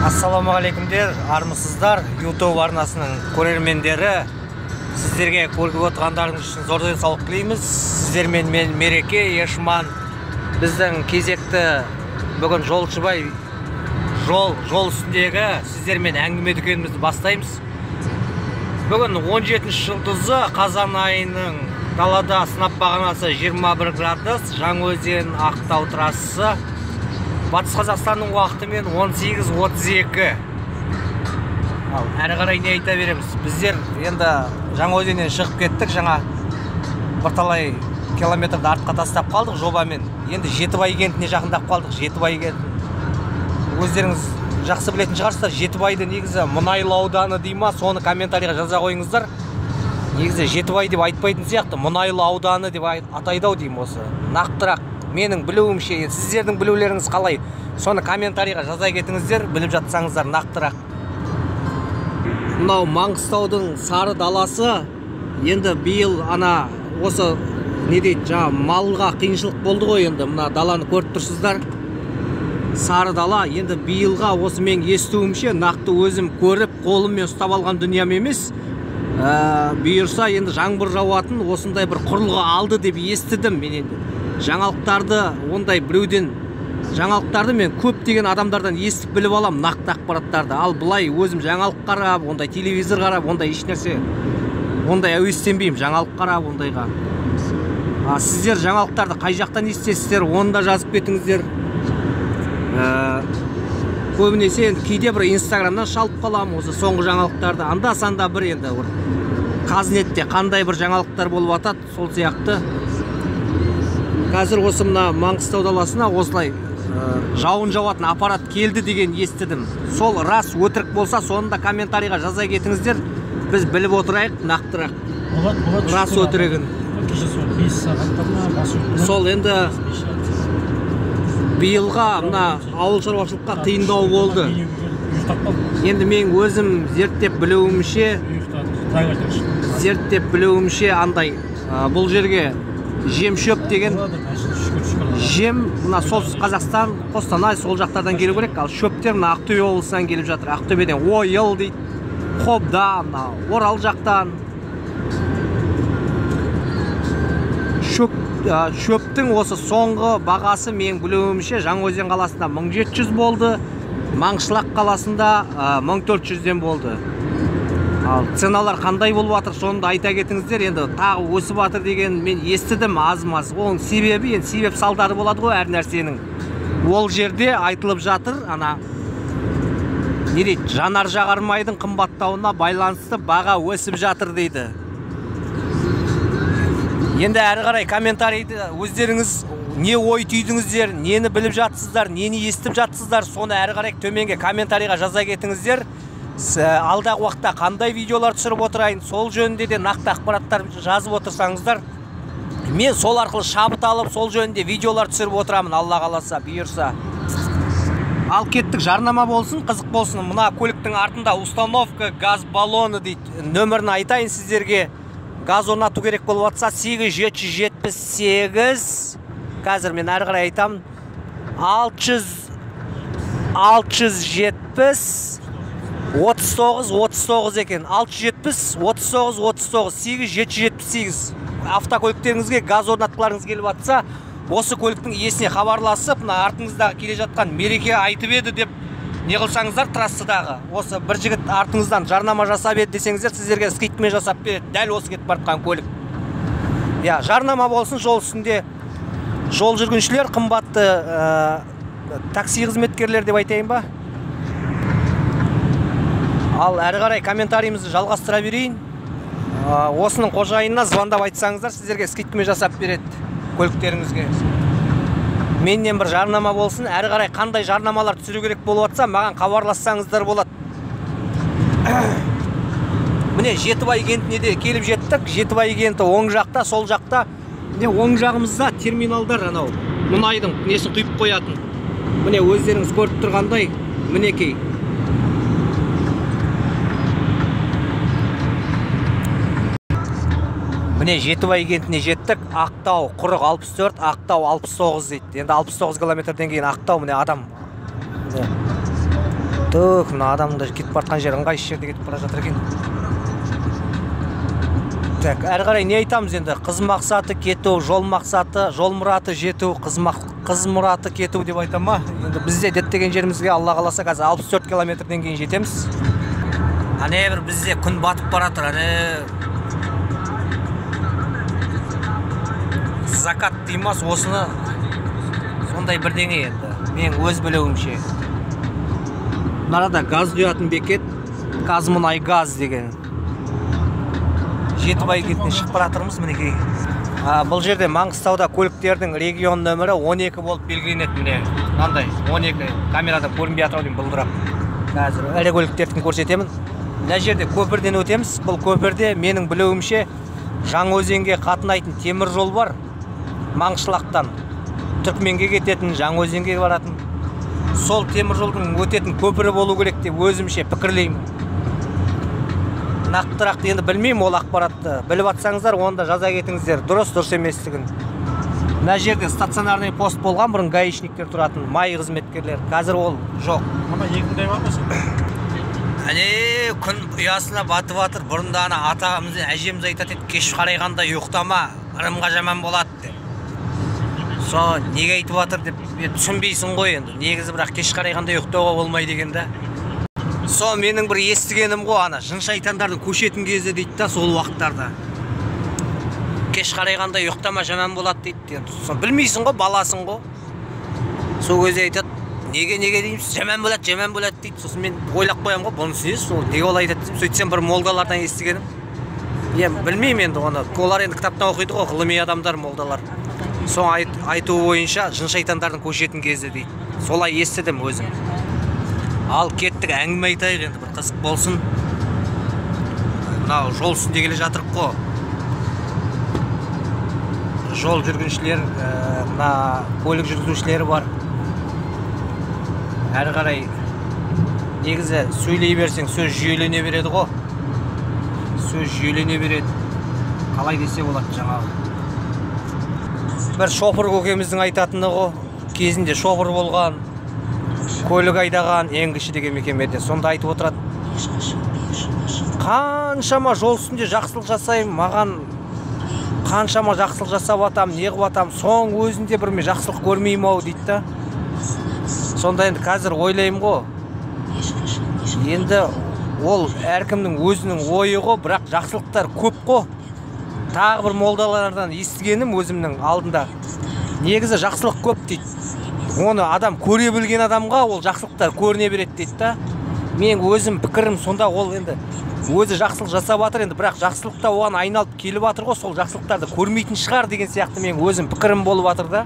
Ассалаумағалейкумдер, армысыздар, YouTube арнасының көрермендері. Сіздерге көріп отырғандарыңыз үшін зор денсаулық тілейміз. Сіздермен мен Мереке Ешман. Біздің кезекті бүгін жолшыбай жол үстіндегі сіздермен әңгіме дүкенімізді бастаймыз. Бүгін 17 жұлдызы қазан айының далада сынап бағанасы 21 градус, Жаңаөзен Ақтау трассасы. Батыс Қазақстанның уақытымен 18:32. Ал әрі қарай не айта береміз? Біздер енді Жаңаөзеннен шығып кеттік, жаңа бірталай километрді артқа тастап қалдық жобамен. Енді Жетібай кентіне жақындап қалдық. Жетібай кентін өздеріңіз жақсы білетін шығарсыздар. Жетібайды негізі мұнайлы ауданы дей ма, соны комментарийға жаза қойыңыздар. Негізі Жетібай деп айтпайтын сияқты, мұнайлы ауданы деп атайды ау деймін осы. Нақтырақ менің білуімше, сіздердің білулеріңіз қалай, соны комментарийға жаза кетіңіздер, біліп жатсаңыздар нақтырақ. Мынау Маңғыстаудың сары даласы. Енді биыл ана осы не дейді, жаңа малға қиыншылық болды ғой, енді мына даланы көріп тұрсыздар. Сары дала. Енді биылға осы мен естуімше, нақты өзім көріп, қолыммен ұстап алған дүнием емес, бұйырса енді жаңбыр жауатын осындай бір құрылғы алды деп естідім мен. Енді жаңалықтарды ондай біреуден, жаңалықтарды мен көптеген адамдардан естіп біліп алам нақты ақпараттарды. Ал былай өзім жаңалық қарап, ондай телевизор қарап, ондай ешнәрсе, ондай әуестенбеймін жаңалық қарап ондайға. Сіздер жаңалықтарды қай жақтан естесіздер, оны да жазып кетіңіздер. Көбінесе енді кейде бір Инстаграмнан шалып қаламын осы соңғы жаңалықтарды. Анда санда бір енді бір Қазнетте қандай бір жаңалықтар болып атады, сол сияқты. Қазір осы мына Маңғыстау даласына осылай жауын жауатын аппарат келді деген естідім. Сол рас өтірік болса, соны да комментарийға жаза кетіңіздер. Біз біліп отырайық нақтырақ. Рас өтірігін. Сол енді биылға мына ауыл шаруашылыққа қиындау болды. Енді мен өзім зерттеп білуімше, андай бұл жерге жем шөп деген жем мына Солтүстік Қазақстан, Қостанай сол жақтардан келу керек. Ал шөптер мына Ақтөбе облысынан келіп жатыр. Ақтөбеден Ойыл дейді, Қобда, мына Орал жақтан. Шөптің осы соңғы бағасы мен білуімше Жаңаөзен қаласында 1700 болды, Маңғышлақ қаласында 1400-ден болды. Ал ценалар қандай болып жатыр, соны да айта кетіңіздер. Енді тағы өсіп жатыр деген мен естідім аз-маз. Оның себебі енді себеп салдары болады ғой әр нәрсенің. Ол жерде айтылып жатыр, ана не дейді, жанар жағармайдың қымбаттауына байланысты баға өсіп жатыр дейді. Енді әрі қарай комментарийді өздеріңіз не ой түйдіңіздер, нені біліп жатсыздар, нені естіп жатсыздар, соны әрі қарай төменге комментарийға жаза кетіңіздер. Алдағы уақытта қандай видеолар түсіріп отырайын, сол жөнінде де нақты ақпараттар жазып отырсаңыздар, мен сол арқылы шабыт алып, сол жөнінде видеолар түсіріп отырамын, Алла қаласа, бұйырса. Ал кеттік, жарнама болсын, қызық болсын. Мына көліктің артында установка газ баллоны дейді. Нөмірін айтайын сіздерге. Газ орнату керек болып жатса 8778, қазір мен әрі қарай айтамын, 670 39 39 екен. 670 39 39 8778. Автокөліктеріңізге газ орнатқыларыңыз келіп жатса, осы көліктің иесіне хабарласып, мына артыңыздағы келе жатқан Мереке айтып еді деп не қылсаңыздар, трассадағы осы бір жігіт артыңыздан жарнама жасап еді десеңіздер, сіздерге скидкамен жасап береді. Дәл осы кетіп бара жатқан көлік. Я, жарнама болсын жол үстінде. Жол жүргіншілер, қымбатты такси қызметкерлер деп айтайын ба? Ал әрі қарай комментарийімізді жалғастыра берейін. Осының қожайынына звондап айтсаңыздар, сіздерге скидкамен жасап береді көліктеріңізге. Менен бір жарнама болсын. Әрі қарай қандай жарнамалар түсіру керек болып жатса, маған хабарлассаңыздар болады. Міне Жетібай кентіне де келіп жеттік. Жетібай кенті оң жақта, сол жақта. Міне оң жағымызда терминалдар, анау мұнайдың несін құйып қоятын. Міне өздеріңіз көріп тұрғандай, мінекей. Міне Жетібай кентіне жеттік. Ақтау құрық 64, Ақтау 69 дейді. Енді 69 километрден кейін Ақтау, міне адам. Міне. Түк, мына адамның да кетіп бара жатқан жері ыңғайсыз жерде кетіп бара жатыр екен. Так, әрі қарай не айтамыз енді? Қыз мақсаты кету, жол мақсаты, жол мұраты жету, қыз мұраты кету деп айта ма? Енді бізде діттеген жерімізге Алла қаласа қазір 64 километрден кейін жетеміз. Әне бір бізде күн батып бара жатыр, әне закат дейміз осыны, сондай бірдеңе енді, мен өз білуімше. Мынада газ құятын бекет, Қазмұнай газ деген. Жетібай кентінен шығып бара жатырмыз мінекей. Бұл жерде Маңғыстауда көліктердің регион нөмірі 12 болып белгіленеді міне. Мынандай 12 камерадан көрінбей жатыр ау деймін бұлдырап. Қазір ірі көліктерді көрсетемін. Мына жерде көпірден өтеміз. Бұл көпірде менің білуімше Жаңаөзенге қатынайтын темір жол бар. Маңғышлақтан Түркменге кететін, Жаңаөзенге баратын. Сол темір жолдың өтетін көпірі болу керек деп өзімше пікірлеймін. Нақтырақ енді білмеймін ол ақпаратты. Біліп атсаңыздар, оны да жаза кетіңіздер. Дұрыс, дұрыс еместігін. Мына жерде стационарный пост болған, бұрын гаишниктер тұратын, май қызметкерлер. Қазір ол жоқ. Мына екі мыңдай бар ма сен? Әне күн ұясына батып жатыр. Бұрында ана атамыз, әжеміз айтатын еді, кеш қарайғанда ұйықтама, ырымға жаман болады деп. Со неге айтып жатыр деп түсінбейсің ғой енді. Негізі бірақ кеш қарайғанда ұйықтауға болмайды екен да. Со менің бір естігенім ғой, ана жын шайтандардың көшетін кезі дейді да, сол уақыттарда. Кеш қарайғанда ұйықтама жаман болады дейді. Енді соны білмейсің ғой, баласың ғой. Сол кезде айтады, неге дейміз, жаман болады, жаман болады дейді. Сосын мен ойлап қоямын ғой, бұнысы несі, ол неге олай айтады деймін. Сөйтсем бір молдалардан естігенім. Білмеймін енді оны. Олар енді кітаптан оқиды ғой, ғылыми адамдар, молдалар. Соны айтуы бойынша жын шайтандардың көшетін кезі дейді. Солай естідім өзім. Ал кеттік, әңгіме айтайық енді, бір қызық болсын. Мынау жол үстінде келе жатырық қой. Жол жүргіншілер, мына көлік жүргізушілері бар. Әрі қарай негізі сөйлей берсең сөз жүйелене береді ғой. Сөз жүйелене береді. Қалай десе болады жаңағы. Бір шопыр көкеміздің айтатыны ғой. Кезінде шопыр болған, көлік айдаған Енгіші деген мекемеде. Сонда айтып отырады. Қаншама жол үстінде жақсылық жасаймын, маған қаншама жақсылық жасап атам, не қылып атам, соң өзінде бір мен жақсылық көрмеймін ау дейді да. Сонда енді қазір ойлаймын ғой. Енді ол әркімнің өзінің ойы ғой, бірақ жақсылықтар көп қой. Тағы бір молдалардан естігенім өзімнің алдында. Негізі жақсылық көп дейді. Оны адам көре білген адамға ол жақсылықтар көріне береді дейді да. Мен өзім пікірім сонда, ол енді өзі жақсылық жасап жатыр енді, бірақ жақсылық та оған айналып келіп жатыр ғой, сол жақсылықтарды көрмейтін шығар деген сияқты мен өзім пікірім болып жатыр да.